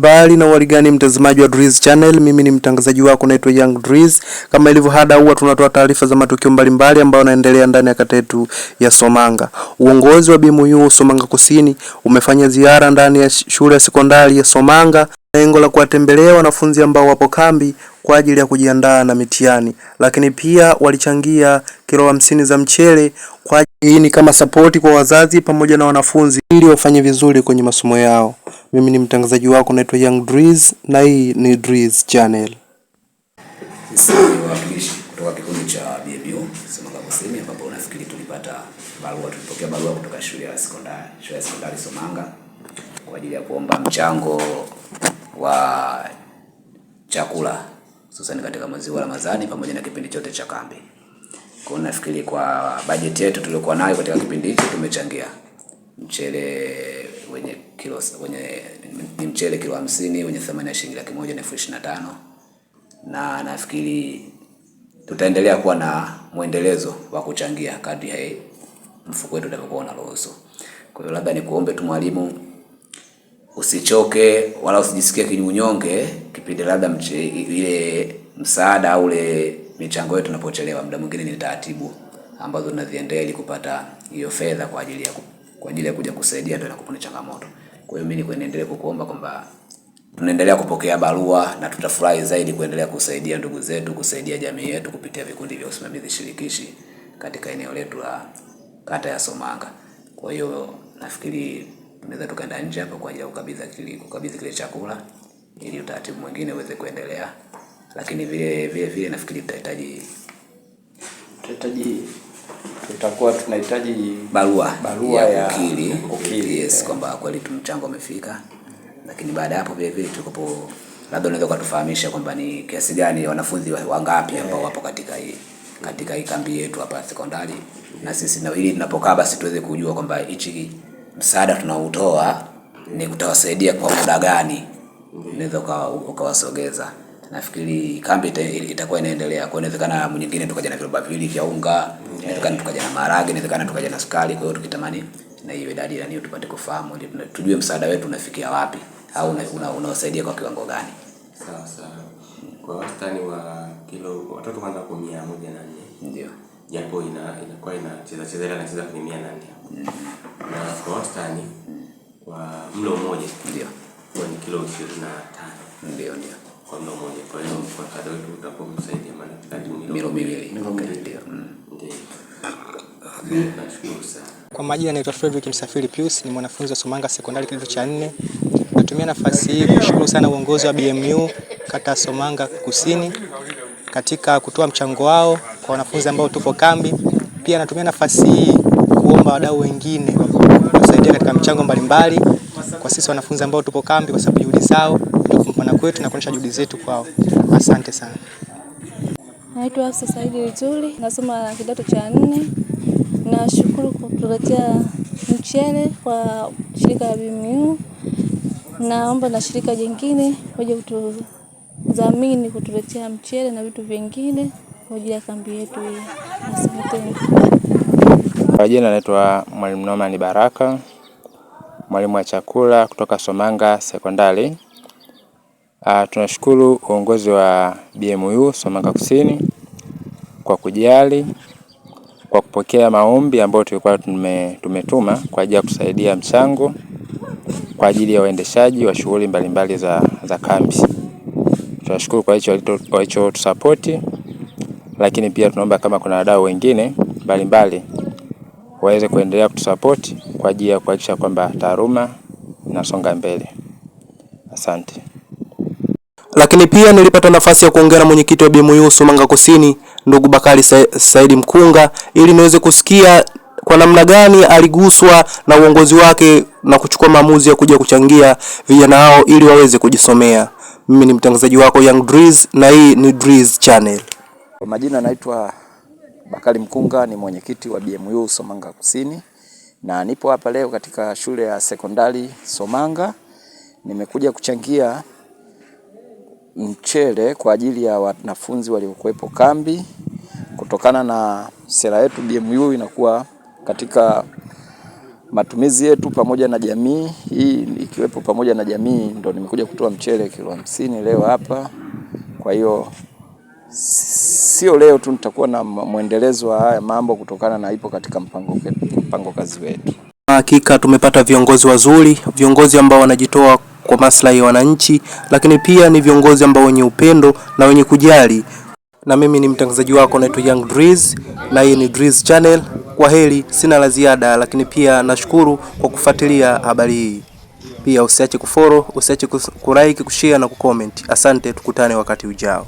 Habari na uhali gani mtazamaji wa Drizz Channel, mimi ni mtangazaji wako naitwa Young Drizz. Kama ilivyo ada, huwa tunatoa taarifa za matukio mbalimbali ambayo yanaendelea ndani ya kata yetu ya Somanga. Uongozi wa BMU Somanga Kusini umefanya ziara ndani ya shule ya sekondari ya Somanga, lengo la kuwatembelea wanafunzi ambao wapo kambi kwa ajili ya kujiandaa na mitihani, lakini pia walichangia kilo 50 za mchele kwa hii ni kama sapoti kwa wazazi pamoja na wanafunzi ili wafanye vizuri kwenye masomo yao. Mimi ni mtangazaji wako naitwa Young Drizz na hii ni Drizz Channel. Sisi ni wawakilishi kutoka kikundi cha BMU Somanga Kusini, ambapo nafikiri tulipata barua, tulipokea barua kutoka shule ya sekondari Somanga kwa ajili ya kuomba mchango wa chakula hususan katika mwezi wa Ramadhani pamoja na kipindi chote cha kambi. Kwa hiyo nafikiri kwa bajeti yetu tuliokuwa nayo katika kipindi hicho tumechangia mchele wenye kilo wenye ni mchele kilo 50 wenye thamani ya shilingi 125,000, na nafikiri tutaendelea kuwa na mwendelezo wa kuchangia kadri ya mfuko wetu utakapokuwa unaruhusu. Kwa hiyo labda nikuombe tu mwalimu, usichoke wala usijisikie kinyunyonge kipindi labda ile msaada au ule michango yetu inapochelewa. Muda mwingine ni taratibu ambazo tunaziendea ili kupata hiyo fedha kwa ajili ya kuja kusaidia, ndio inakupa changamoto. Kwa hiyo mimi niendelee kukuomba kwamba tunaendelea kupokea barua na tutafurahi zaidi kuendelea kusaidia ndugu zetu, kusaidia jamii yetu kupitia vikundi vya usimamizi shirikishi katika eneo letu la kata ya Somanga. Kwa hiyo nafikiri tunaweza tukaenda nje hapa kwa ajili ya kukabidhi kile chakula ili utaratibu mwingine uweze kuendelea, lakini vile vile vile nafikiri tutahitaji tutahitaji tutakuwa tunahitaji barua, barua ya kukiri, kukiri, yes, eh, kwamba kweli mchango umefika. Lakini baada ya hapo vile vile tukopo, labda unaweza ukatufahamisha kwamba ni kiasi gani, wanafunzi wangapi ambao wapo katika hii kambi yetu hapa sekondari, na sisi na ili tunapokaa basi tuweze kujua kwamba hichi msaada tunaotoa ni kutawasaidia kwa muda gani, unaweza ukawasogeza. Nafikiri kambi itakuwa inaendelea, kwa inawezekana nyingine tukaja na viroba viwili vya unga, inawezekana tukaja na maharage, inawezekana tukaja na sukari. Kwa hiyo tukitamani na hiyo idadi na tupate kufahamu ili tujue msaada wetu unafikia wapi au unawasaidia kwa kiwango gani. Sawa sawa. Kwa wastani wa kilo watoto kwanza kwa 104. Ndio. Japo inakuwa inacheza cheza ila inacheza kwenye 104 hapo. Na kwa wastani kwa mlo mmoja ndio huwa ni kilo 25. Ndio, ndio. Kwa mlo mmoja. Kwa hiyo kwa msaada wetu utakuwa umesaidia, maana karibu milo miwili. Milo miwili. Ndio. Ndio. Nashukuru sana. Kwa majina naitwa Frederick Msafiri Pius, ni mwanafunzi wa Somanga Sekondari kidato cha 4. Natumia nafasi hii kushukuru sana uongozi wa BMU kata ya Somanga Kusini katika kutoa mchango wao kwa wanafunzi ambao tupo kambi. Pia natumia nafasi hii kuomba wadau wengine kusaidia katika mchango mbalimbali kwa sisi wanafunzi ambao tupo kambi, kwa sababu juhudi zao ndio kumpana kwetu na kuonyesha juhudi zetu kwao. Asante sana. Naitwa Hafsa Saidi Lituli, nasoma kidato cha 4. Nashukuru kwa kutuletea mchele kwa shirika la BMU. Naomba na shirika jingine waje kutudhamini kutuletea mchele na vitu vingine kwa ajili ya kambi yetu hii. Asanteni. Kwa jina naitwa Mwalimu Norman Baraka, mwalimu wa chakula kutoka Somanga Sekondari. Tunashukuru uongozi wa BMU Somanga Kusini kwa kujali, kwa kupokea maombi ambayo tulikuwa tumetuma kwa ajili ya kusaidia mchango kwa ajili ya uendeshaji wa shughuli mbalimbali za kambi. Tunashukuru kwa hicho walichotusapoti, lakini pia tunaomba kama kuna wadau wengine mbalimbali waweze kuendelea kutusapoti kwa ajili ya kuhakikisha kwamba taaluma inasonga mbele. Asante. Lakini pia nilipata nafasi ya kuongea na mwenyekiti wa BMU Somanga Kusini ndugu Bakari Saidi Mkunga ili niweze kusikia kwa namna gani aliguswa na uongozi wake na kuchukua maamuzi ya kuja kuchangia vijana hao ili waweze kujisomea. Mimi ni mtangazaji wako Young Drizz na hii ni Drizz Channel. Kwa majina naitwa Bakari Mkunga, ni mwenyekiti wa BMU Somanga Kusini na nipo hapa leo katika shule ya sekondari Somanga. Nimekuja kuchangia mchele kwa ajili ya wanafunzi waliokuwepo kambi. Kutokana na sera yetu BMU inakuwa katika matumizi yetu pamoja na jamii hii, ikiwepo pamoja na jamii, ndo nimekuja kutoa mchele kilo 50 leo hapa. Kwa hiyo sio leo tu, nitakuwa na mwendelezo wa haya mambo kutokana na ipo katika mpango kazi wetu. Hakika tumepata viongozi wazuri, viongozi ambao wanajitoa kwa maslahi ya wananchi, lakini pia ni viongozi ambao wenye upendo na wenye kujali. Na mimi ni mtangazaji wako naitwa Young Drizz, na hii ni Drizz Channel. Kwa heri, sina la ziada, lakini pia nashukuru kwa kufuatilia habari hii. Pia usiache kufollow, usiache kulike, kushare na kucomment. Asante, tukutane wakati ujao.